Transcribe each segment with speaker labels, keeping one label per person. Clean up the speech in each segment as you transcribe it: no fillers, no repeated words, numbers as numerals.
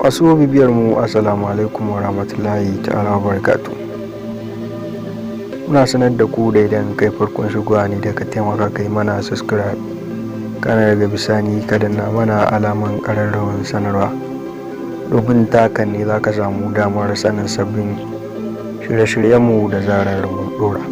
Speaker 1: Masu bibiyar mu, assalamu alaikum wa rahmatullahi ta'ala wa barakatu. Muna sanar da ku da idan kai farkon shigowa ne, da ka taimaka kai mana subscribe, kana daga bisani ka danna mana alaman ƙararrawar sanarwa, domin ta hakan ne za ka samu damar sanin sabbin shirye-shiryenmu da zarar mun ɗora.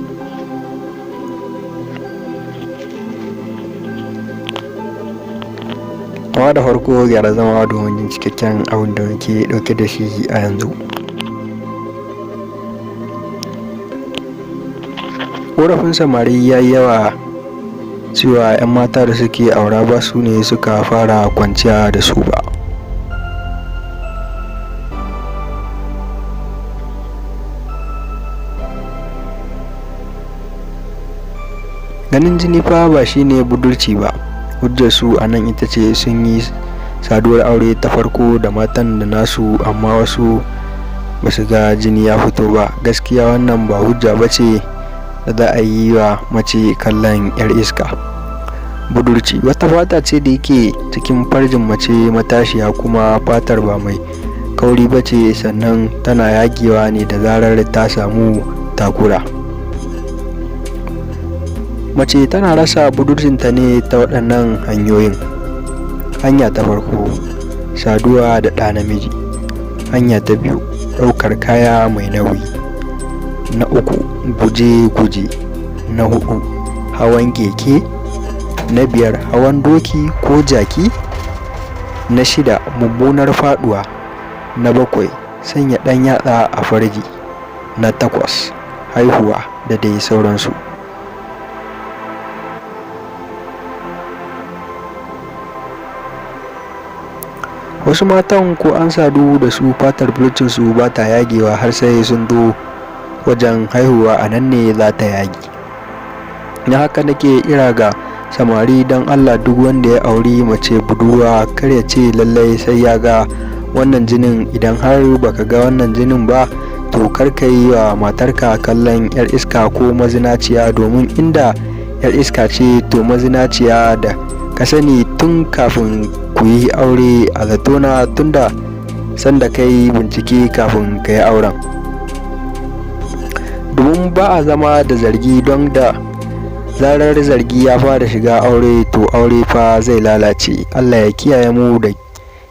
Speaker 1: Amma da farko, gyara zama domin jin cikakken abin da muke ɗauke da shi a yanzu. Ƙorafin samari ya yi yawa cewa 'yan mata da suke aura ba su ne suka fara kwanciya da su ba. Ganin jini fa ba shine budurci ba. Hujjar su a nan ita ce sun yi saduwar aure ta farko da matan da nasu, amma wasu ba su ga jini ya fito ba. Gaskiya wannan ba hujja ba ce da za a yi wa mace kallon 'yar iska. Budurci wata fata ce da yake cikin farjin mace matashiya, kuma fatar ba mai kauri ba ce, sannan tana yagewa ne da zarar ta samu takura. Mace tana rasa budurcinta ne ta waɗannan hanyoyin: Hanya ta farko, saduwa da ɗa namiji. Hanya ta biyu, ɗaukar kaya mai nauyi. Na uku, guje-guje. Na huɗu, hawan keke. Na biyar, hawan doki ko jaki. Na shida, mummunar faɗuwa. Na bakwai, sanya ɗan yatsa a farji. Na takwas, haihuwa, da dai sauransu. Wasu matan ko an sadu da su, fatar budurcinsu ba ta yagewa har sai sun zo wajen haihuwa, a nan ne za ta yage. Na haka nake kira ga samari, don Allah, duk wanda ya auri mace budurwa, kar ya ce lallai sai ya ga wannan jinin. Idan har baka ga wannan jinin ba, to kar ka yi wa matarka kallon 'yar iska ko mazinaciya, domin inda 'yar iska ce to mazinaciya da ka sani tun kafin ku yi aure, a zatona, tunda sanda ka yi bincike kafin ka yi auren. Domin ba a zama da zargi, don da zarar zargi ya fara shiga aure, to aure fa zai lalace. Allah ya kiyaye mu da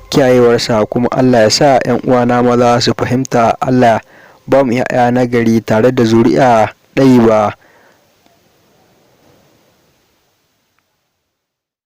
Speaker 1: kiyayewarsa, kuma Allah ya sa 'yan uwana maza su fahimta. Allah ba mu 'ya'ya na gari tare da zuri'a ɗayi ba.